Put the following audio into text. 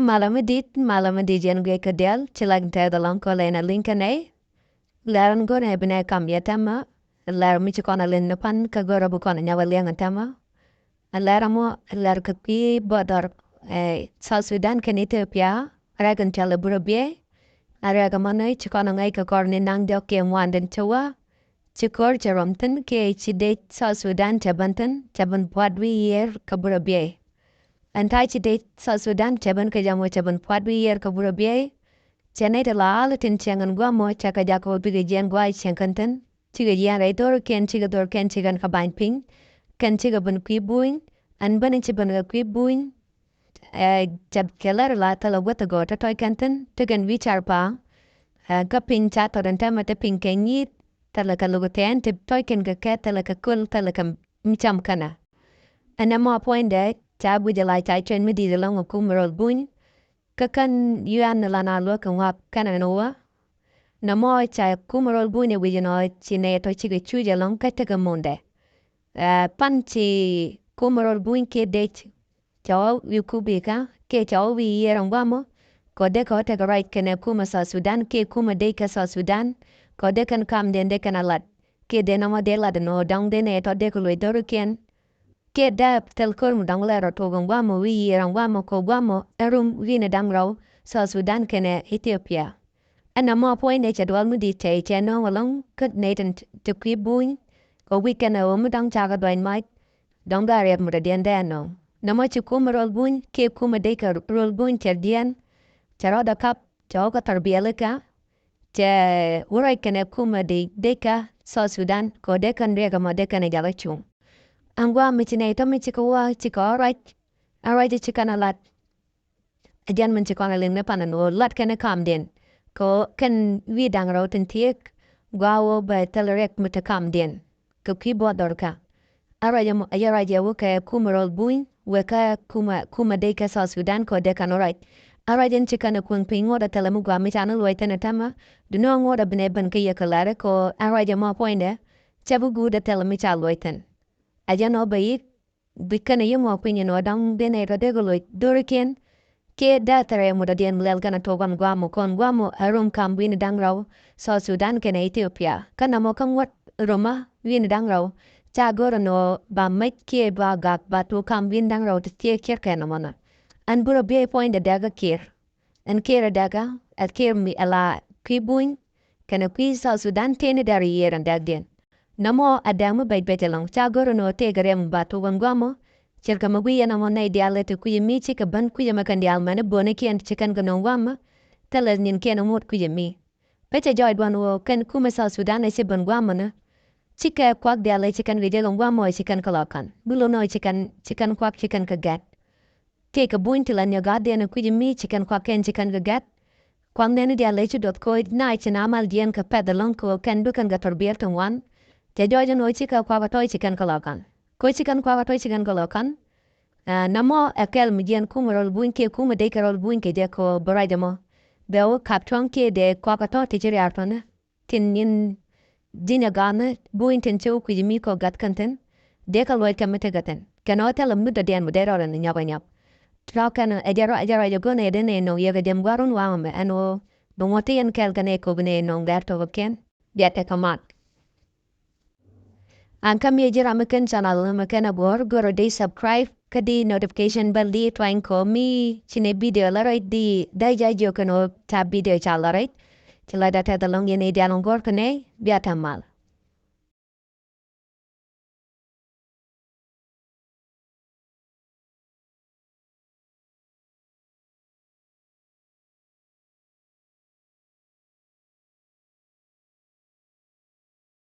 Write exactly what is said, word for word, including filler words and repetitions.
Malä mi dit, malä mi dit yɛn guic kä dial, ci lak tɛth alɔŋ kɔ lɛn a liŋ kä nɛy. Lɛr ɛn go̱rɛ bi nɛy kam yɛ tɛmɛ, lɛr mi ci kɔn a liŋ ni pan kä go̱rɛ bi kɔn a nyɔk a liɛŋ a tɛmɛ. A lɛr ɛmɔ, lɛr kɛ kui̱ bɔdɔr, eh, South Sudan kɛnɛ Ethiopia, rɛk in cɔl a burɛ biey. A rɛk ɛmɔ ni ci kɔn a ŋäc kɛ kɔr ni naŋ diɔk kiɛ ŋuan den ci wä. Ci ko̱r cɛ rɔm thi̱n kiɛ ci dec South Sudan cɛ ben thi̱n, cɛ ben pua̱t wi̱i̱ yiër kɛ burɛ biey. Ɛn ta̱a̱ ci dec South Sudan cɛ ben kɛ jam wä cɛ ben pua̱t wi̱i̱ yiër kɛ burɛ biey. Cɛ nɛy ti la al tin cieŋ ɛn gua̱a̱mɔ cɛ kɛ jak kɛ wä bikɛ jiɛn gua̱a̱c cieŋ kɛn thi̱n. Cikɛ jiɛn rɛy dhorkiɛn, cikɛ dhorkiɛn, cikɛ kɛn kɛ ba̱ny piny. Kɛn cikɛ ben kui̱ buny, ɛn ben ci ben kɛ kui̱ buny. Ɛ, cɛ kɛ lɛr la thilɛ guäth gɔɔ tɔ̱tɔ̱ kɛn thi̱n, ti kɛn wi̱i̱ car pa̱a̱. Ɛ, kä piny ca thɔt ɛn tɛmɛ ti piny kɛ nyi̱i̱t, thilɛ kɛ luk tɛn ti tɔ̱ kɛn kɛ kɛ, thilɛ kɛ köl, thilɛ kɛ mi cam kɛnɛ. Ɛn ɛmɔ puɔ̱nydɛ ca guic ala ca cuɛn mi di̱i̱t ɛlɔ̱ŋ ɛ kum rɔl buny. Kä kän yuan ni lan a luäk kɛ ŋɔak kɛnɛ ni wä. Nɔmɔ ca kum rɔl buny ɛ wi̱c ɛnɔ ci nɛy tɔ̱ cikɛ cuc ɛlɔ̱ŋ kä tekɛ mundɛ. Ɛ, pan ci kum rɔl buny kiɛ dec cɛ wä wi̱i̱ kup ikä kiɛ cɛ wä wi̱i̱ yiër ɛn gua̱a̱mɔ. Kɛ wä dee kɛ wä tekɛ ruac kɛnɛ kumɛ South Sudan kiɛ kumɛ dec kä South Sudan. Kɛ wä dee kɛn kamdiɛn dee kɛn a lat kiɛ dee nɔmɔ dee lat ɛn ɣöö dɔ̱ŋ dee nɛy tɔ̱ dee kɛ luɔc dhɔrikiɛn. Kiɛ dääp thil ko̱r mi dɔ̱ŋ lɛr ɔ tok ɛn gua̱a̱mɔ wi̱i̱ yiër ɛn gua̱a̱mɔ kɛ gua̱a̱mɔ ɛ rum wi̱i̱ni da̱ŋ rɛw South Sudan kɛnɛ Ethiopia. Ɛn nɔmɔ puɔ̱nydɛ cɛ duɔl mi di̱i̱t tɛy cɛ nööŋ ɛlɔ̱ŋ kä nɛy tin te kui̱ buny kɛ wi̱c kɛnɛ ɣöö mi dɔ̱ŋ cakɛ duany mac. Dɔ̱ŋ dɔaar riɛk mi dɔ̱diɛn dee nööŋ. Nɔmɔ ci kumɛ rɔl buny kiɛ kumɛ dec kɛ rɔl buny cɛ diɛn. Cɛ rɔɔdɛ kap cɛ wä kä thɔr biɛlikä. Cɛ wä ruac kɛnɛ kumɛ dec, dec kä South Sudan kɛ wä dee kɛn riɛk ɛmɔ dee kɛn ɛ jakä cuŋ. Ɛn gua̱a̱ mi ci nɛy tɔ̱ mi cikɛ wä cikɛ wä ruac. Ɛn ruac ci kɛn ɛ lat. Ɛ jɛn min ci kɔn ɛ liŋ ni pan ɛn ɣöö lat kɛn ɛ kamdiɛn. Kɛ ɣöö kɛn wi̱i̱ da̱ŋ rɛw tin thiek gua̱a̱ ɣöö bɛ thil riɛk mi te kamdiɛn. Kɛ kui̱ buɔth dhɔrkä. A ruac ɛmɔ, a yɛ ruac ɛ wä kɛ kumɛ rɔl buny, wek kä kumɛ, kumɛ dec kä South Sudan kɛ wä dee kɛn wä ruac. A ruac ɛn ci kɛn ɛ kuäŋ piny ŋuɔ̱t ɛ thilɛ mi gua̱a̱ mi canɛ luɔc thi̱n ɛ täämɛ, duundɛ ŋuɔ̱t ɛ bi nɛy ben kä yɛ kɛ la̱rä kɛ ɣöö a ruac ɛmɔ puɔ̱nydɛ, cɛ bi guut ɛ thilɛ mi ca luɔc thi̱n. A jɛn ɔ bɛ yik, bi kɛn ɛ yik ŋuɔ̱k piny ɛn ɣöö dɔ̱ŋ dee nɛy tɔ̱ dee kɛ luɔc dhɔrikiɛn, kiɛ dee thɛrɛ mut dɔ̱diɛn mi lɛl kɛn a tok ɛn gua̱a̱mɔ kɔn gua̱a̱mɔ ɛ rum kam wi̱i̱ni da̱ŋ rɛw South Sudan kɛnɛ Ethiopia. Kä nɔmɔ kä ŋuɔ̱t rumä wi̱i̱ni da̱ŋ rɛw ca go̱r ɛn ɣöö ba mec kiɛ ba gak ba tok kam wi̱i̱ni da̱ŋ rɛw ti thiee kiɛr kɛ nɔmɔ nɔ. Ɛn burɛ biey puɔ̱nydɛ dɛkä kiɛr. Ɛn kiɛr ɛ dɛkä ɛ kiɛr mi ɛ la kui̱ buny kɛnɛ kui̱ South Sudan tëëni dɛr yiër ɛn dɛkdiɛn. Nɔmɔ a dɛk mi bɛc bɛc ɛlɔ̱ŋ ca go̱r ɛn ɣöö tëëkɛ riɛm ba tok ɛn gua̱a̱mɔ. Cɛrkɛ mi gui̱c ɛn ɛmɔ nɛy diaal ɛ ti kui̱c ɛmi cikɛ ben kui̱c ɛmɛ kɛn diaal mɛn i̱ böönikiɛn ci kɛn kɛ nööŋ gua̱a̱mɔ. Thilɛ nyinkiɛn ɛmuɔt kui̱c ɛmi. Pecɛ jɔɔc duɔ̱n ɣöö kɛn kumɛ South Sudan ɛ ci ben gua̱a̱mɔ ni. Cikɛ kuak diaal ɛ ci kɛn kɛ jek ɛn gua̱a̱mɔ ɛ ci kɛn kɛ lɔ ka̱n. Bi lo̱n ɣöö ci kɛn, ci kɛn kuak ci kɛn kɛ gɛ̈t. Tëëkɛ buny ti la niɔ̱k gaatdiɛn ɛ kui̱c ɛmi ci kɛn kuak kɛn ci kɛn kɛ gɛ̈t. Kuak nɛn i̱ diaal ɛ ci duɔth koc na ci na mal jiɛn kɛ pɛth ɛlɔ̱ŋ kɛ ɣöö kɛn bi kɛn kɛ tɔr biɛl ti ŋuan. Cɛ jɔɔc ɛn ɣöö cikɛ kuak ɛ tɔ̱ ci kɛn kɛ lɔ ka̱n. Koc ci kɛn kuak ɛ tɔ̱ ci kɛn kɛ lɔ ka̱n. Aa, nɔmɔ ɛ kɛl mi jiɛn kumɛ rɔl buny kiɛ kumɛ dec kɛ rɔl buny kɛ jɛ kɛ ɣöö bɛ ruac ɛmɔ. Bɛ wä kap tuɔ̱ŋ kiɛ dee kuak ɛ tɔ̱ ti ci riaar tɔ̱nɛ. Tin nyin ji̱n ɛ ga̱a̱mä buny tin ci wä kui̱c mi kɔ gat kɛn thi̱n. Dee kɛ luɔc kɛ mi tekɛ thi̱n kɛn ɣä thilɛ mi dɔ̱diɛn mi dee rɔɔdɛ ni nyɔk ɛ nyɔk. Tɔ̱ kɛn ɛ jɛ rɔ, ɛ jɛ rɔ jɛ go̱n ɛ dee nɛ nɔŋ yɛ kɛ jɛm gua̱r wun waŋ ɛmɛ ɛn ɣöö bi ŋuɔ̱t ti yɛn kɛɛl kɛn ɛ kok nɛ nɔŋ dɛr tɔk kɛn. Bia tekɛ mat. An kä mi ji̱ ram mi ken channel mi ken a guɔ̱r go̱r di subscribe kä di notification bell di tuany kɔ mi ci nɛ video la rɛc di dai ja jiök kɛn ɣöö ca video ca la rɛc. Ci la da tɛth ɛlɔ̱ŋ yɛn i̱ dial ŋuɔ̱r kɛ nɛ bia tɛm mal.